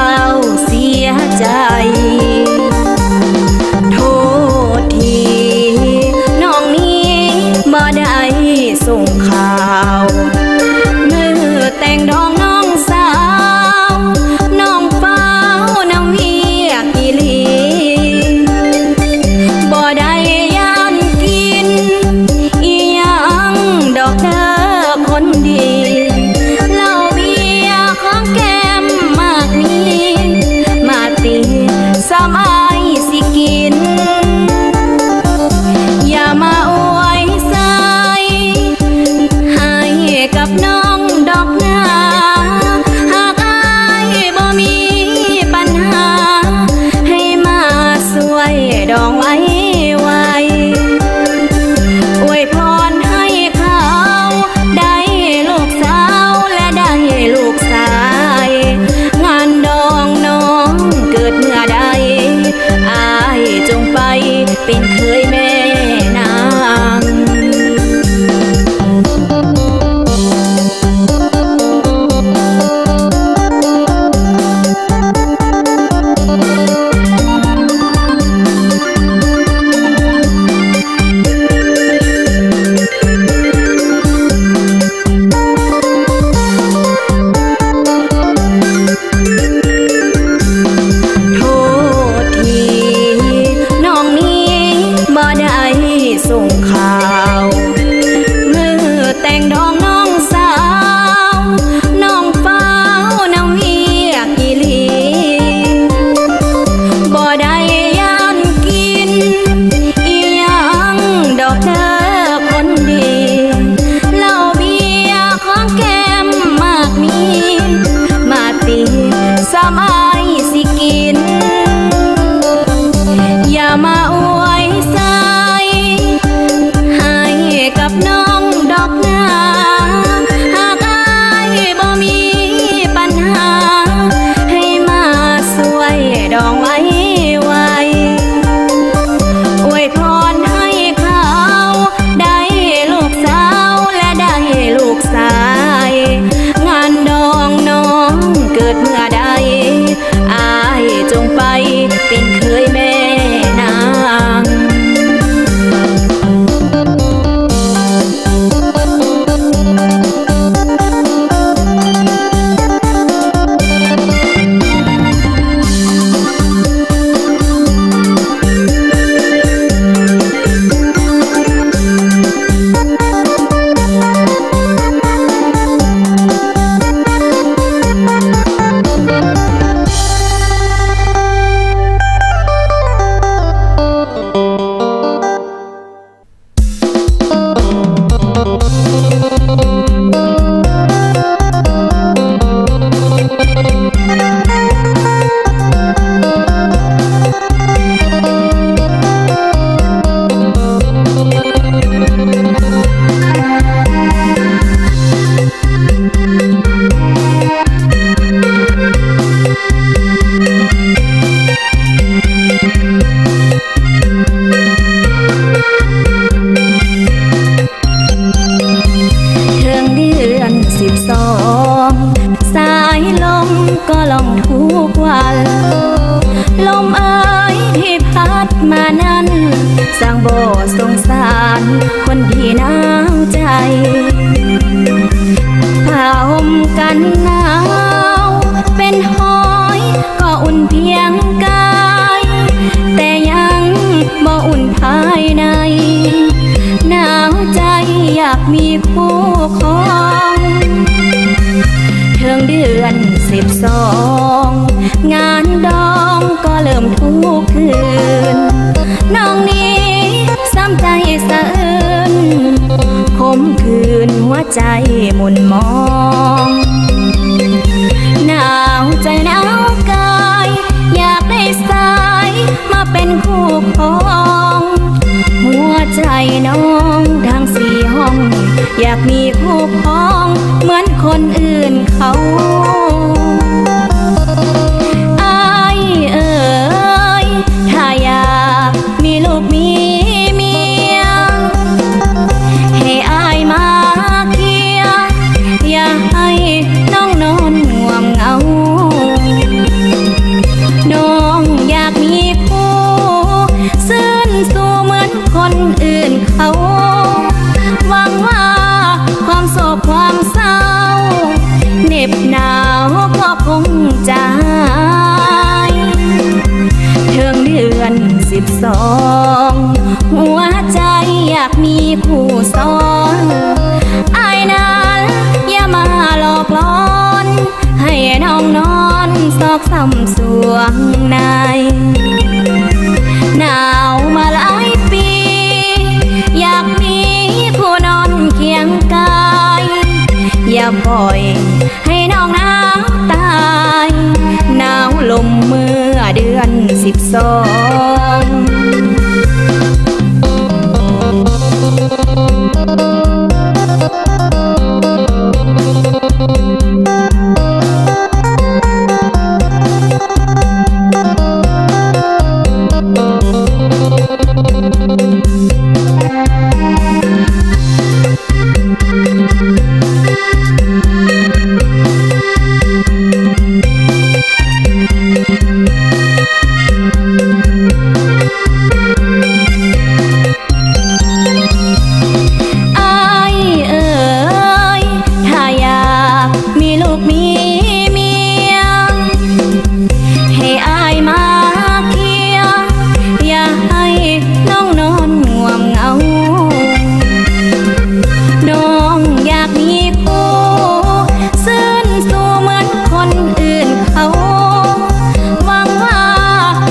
າວເສຍໃຈ ໂທດທີ່ນ້ອງນີ້ບໍ່ໄດ້ສົ່ງຂ່າວ ມື້ແຕ່ງດອງນ້ອງສາວ ນ້ອງຟ້າວນຳວຽກອີ່ຫຼີ ບໍ່ໄດ້ຢ້ານກິນອີ່ຫຍັງດອກເດີຄົນດີ ເຫຼົ້າເບຍ ຂອງແກ້ມມາກມີ ມາຕິ ສຳອາຍຊິກິນ ຢ່າມາອວຍໃສ່ໃຫ້ກັບນ້ອງດອກນາ ຫາກອ້າຍບໍ່ມີປັນຫາ ໃຫ້ມາຊ່ວຍດອງໄວໆ ອວຍພອນໃຫ້ເຂົາ ໄດ້ລູກສາວ ແລະ ໄດ້ລູກຊາຍ ງານດອງນ້ອງເກີດເມື່ອໃດ ອ້າຍຈົ່ງໄປເປັນເຂີຍແມ່ນາງ. ໂທດທີ່ນ້ອງນີ້ບໍ່ໄດ້ສົ່ງຂ່າວ ມື້ແຕ່ງດອງນ້ອງສາວ ນ້ອງຟ້າວນຳວຽກອີ່ຫຼີ ບໍ່ໄດ້ຢ້ານກິນອີ່ຫຍັງດອກເດີຄົນດີ ເຫຼົ້າເບຍ ຂອງແກ້ມມາກມີ ມາຕິ ສຳອາຍຊິກິນ ຢ່າມາອວຍໃສ່ໃຫ້ກັບນ້ອງດອກນາ ຫາກອ້າຍບໍ່ມີປັນຫາ ໃຫ້ມາຊ່ວຍດອງໄວໆ ອວຍພອນໃຫ້ເຂົາ ໄດ້ລູກສາວ ແລະ ໄດ້ລູກຊາຍ ງານດອງນ້ອງເກີດເມື່ອໃດ ອ້າຍຈົ່ງໄປເປັນເຂີຍແມ່ນາງ. ເຖິງເດືອນສິບສອງ ສາຍລົມກໍລ່ອງທຸກວັນ ລົມເອີຍທີ່ພັດມານັ້ນ ຊ່າງບໍ່ສົງສານຄົນທີ່ໜາວໃຈ ຜ້າຫົ່ມກັນໜາວເປັນຫອຍ ກໍອຸ່ນພຽງກາຍ ແຕ່ຍັງບໍ່ອຸ່ນພາຍໃນ ໜາວໃຈຢາກມີຄູ່ຄອງ ເຖິງເດືອນສິບສອງ ງານດອງກໍເລີ່ມທຸກຄືນ ນ້ອງນີ້ຊ້ຳໃຈສະເອີນ ຂົມຂືນຫົວໃຈໝຸ່ນມອງ ໜາວໃຈໜາວກາຍ ຢາກໄດ້ຊາຍມາເປັນຄູ່ຄອງ ຫົວໃຈນ້ອງທັງສີ່ຫ້ອງ ຢາກມີຄູ່ຄອງເໝືອນຄົນອື່ນເຂົາ ອ້າຍເອີຍ ຖ້າຢາກມີລູກມີເມຍ ໃຫ້ອ້າຍມາເຄຍ ຢ່າໃຫ້ ສອງ ຫົວໃຈຢາກມີຄູ່ສອງ ອ້າຍນານຢ່າມາຫຼອກຫຼອນ ໃຫ້ນ້ອງນອນຊອກຊ້ຳສວງໃນ ໜາວມາຫຼາຍປີ ຢາກມີຄູ່ນອນຄຽງກາຍ ຢ່າປ່ອຍ ໃຫ້ນ້ອງໜາວຕາຍ ໜາວລົມເມື່ອເດືອນສິບສອງ. ອ້າຍເອີຍ ຖ້າຢາກມີລູກມີເມຍ ໃຫ້ອ້າຍມາເຄຍ ຢ່າໃຫ້ນ້ອງນອນງ່ວງເຫງົາ ນ້ອງຢາກມີຄູ່ ຊື່ນຊູ່ເໝືອນຄົນອື່ນເຂົາ ຫວັງວ່າ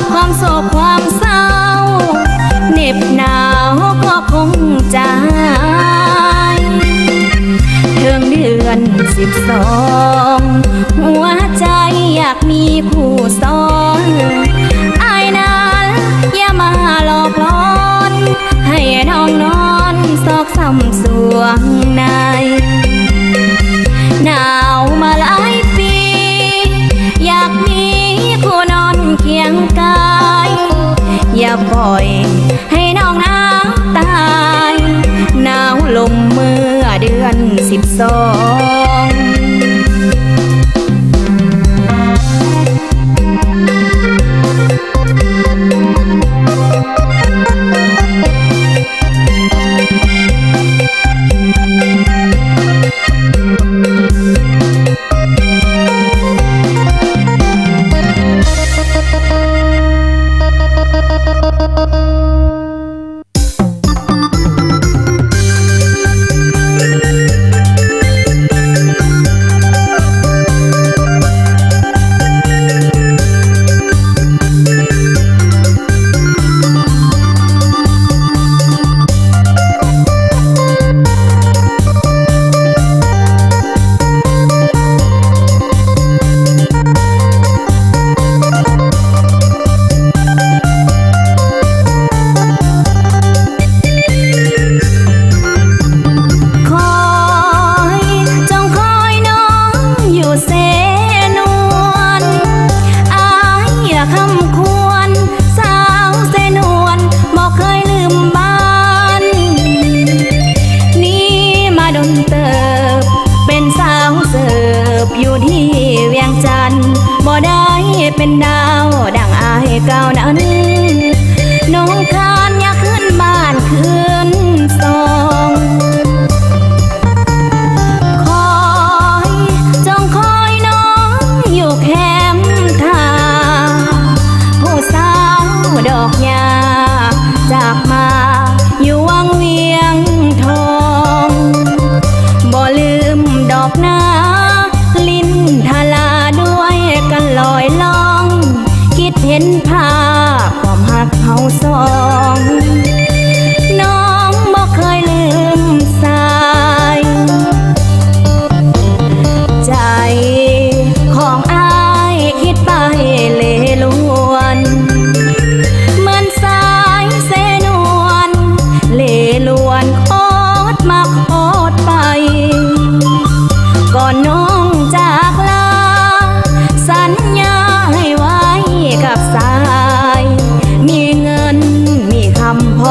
ຄວາມໂສກຄວາມເສົ້າ ເໜັບໜາວກໍຄົງຈະຫາຍ ເຖິງເດືອນສິບສອງ ຫົວໃຈຢາກມີຄູ່ສອງ ອ້າຍນານຢ່າມາຫຼອກຫຼອນ ໃຫ້ນ້ອງນອນຊອກຊ້ຳສວງໃນ ໜາວມາຫຼາຍປີ ຢາກມີຄູ່ນອນຄຽງກາຍ ຢ່າປ່ອຍ ໃຫ້ນ້ອງໜາວຕາຍ ໜາວລົມເມື່ອເດືອນສິບສອງ. ຄອຍ ຈົ່ງຄອຍນ້ອງຢູ່ເຊນວນ ອ້າຍຄຳຂວັນ ສາວເຊນວນບໍ່ເຄີຍລືມບ້ານ ນີ້ມາດົນເຕີບ ເປັນສາວເສີບຢູ່ທີ່ວຽງຈັນ ບໍ່ໄດ້ເປັນດາວດັ່ງອ້າຍກ່າວນັ້ນ ນ້ອງຄານຢາກຄືນບ້ານຄືນຊ່ອງ ຄອຍ ຈົ່ງຄອຍນ້ອງຢູ່ແຄມທ່າ ຜູ້ສາວດອກຫຍ້າຈາກມາຢູ່ວັງວຽງທອງ ບໍ່ລືມດອກນາ ຫຼິ້ນທາລາດ້ວຍກັນລອຍລ່ອງ ຄິດເຫັນພາບຄວາມຮັກເຮົາສອງ ນ້ອງບໍ່ເຄີຍລືມສາຍ ໃຈຂອງອ້າຍຄິດໄປເລ່ລ່ອນ ເໝືອນສາຍເຊນວນ ເລ່ລ່ອນໂຄດມາໂຄດໄປ ກ່ອນນ້ອງຈາກລາ ສັນຍາໃຫ້ໄວ້ກັບສາຍ ມີເງິນມີຄຳພ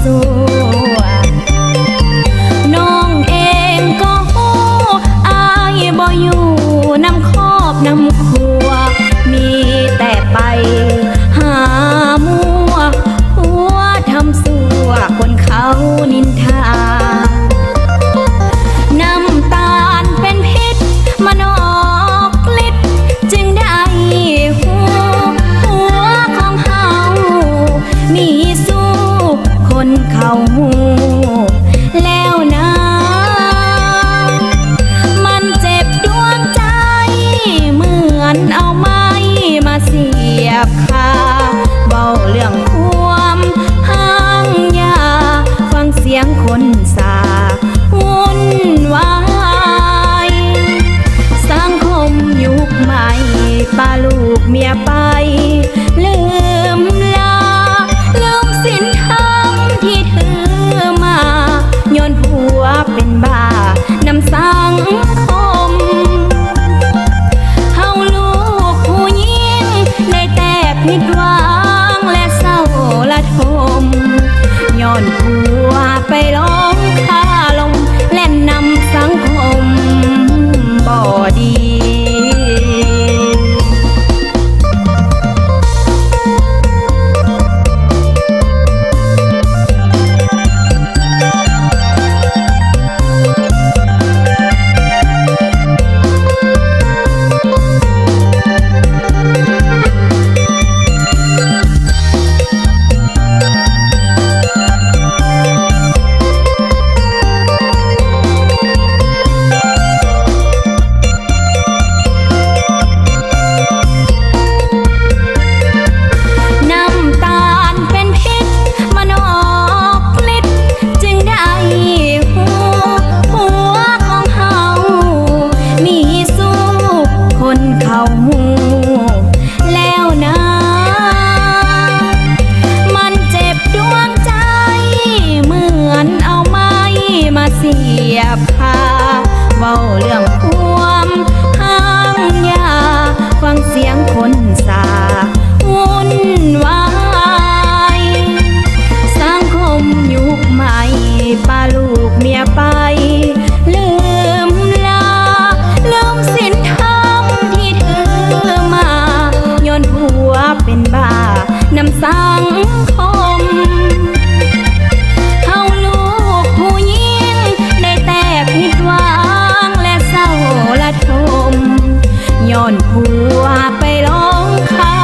ຊົ່ວ ນ້ອງເອງກໍຮູ້ ອາຍບໍ່ຢູ່ນຳຄອບນຳຄົວ ມີແຕ່ໄປຫາມົວ ຜົວທຳຊົ່ວ ຄົນເຂົານິນທາ ນ້ຳຕານເປັນພິດ ມັນອອກລິດ ຈຶ່ງໄດ້ຮູ້ ຜົວຂອງເຮົາມີຊູ້ ຄົນເຂົາຮູ້ແລ້ວນາ ມັນເຈັບດວງໃຈ ເໝືອນເອົາໄມ້ມາສຽບຄາ ເວົ້າເລື່ອງຄວາມຮັ່ງຢາ ຟັງສຽງຄົນສາວຸ່ນວາຍ ສັງຄົມຍຸກໃໝ່ ປະລູກເມຍໄປ ລືມລາ ລືມສິນທຳທີ່ຖືມາ ຍ້ອນຜົວເປັນບ້ານຳສັງຄົມ ເຮົາລູກຜູ້ຍິງໄດ້ແຕ່ຜິດຫວັງ ແລະເສົ້າລະທົມ ຍ້ອນຜົວໄປລອງຄາລົມ ແລ່ນນຳສັງຄົມບໍ່ດີ. ນ້ຳຕານເປັນພິດ ມັນອອກລິດ ຈຶ່ງໄດ້ຮູ້ ຜົວຂອງເຮົາມີຊູ້ ຄົນເຂົາຮູ້ແລ້ວນາ ມັນເຈັບດວງໃຈ ເໝືອນເອົາໄມ້ມາສຽບຄາ ເວົ້າເລື່ອງຄວາມຮັ່ງຢາ ຟັງສຽງຄົນສາວຸ່ນວາຍ ສັງຄົມຍຸກໃໝ່ ປະລູກເມຍໄປ ລືມລາ ລືມສິນທຳທີ່ຖືມາ ຍ້ອນຜົວເປັນບ້ານຳສັງຄົມ ເຮົາລູກຜູ້ຍິງໄດ້ແຕ່ຜິດຫວັງ ແລະເສົ້າລະ ທົມ ຍ້ອນຜົວໄປລອງຄາ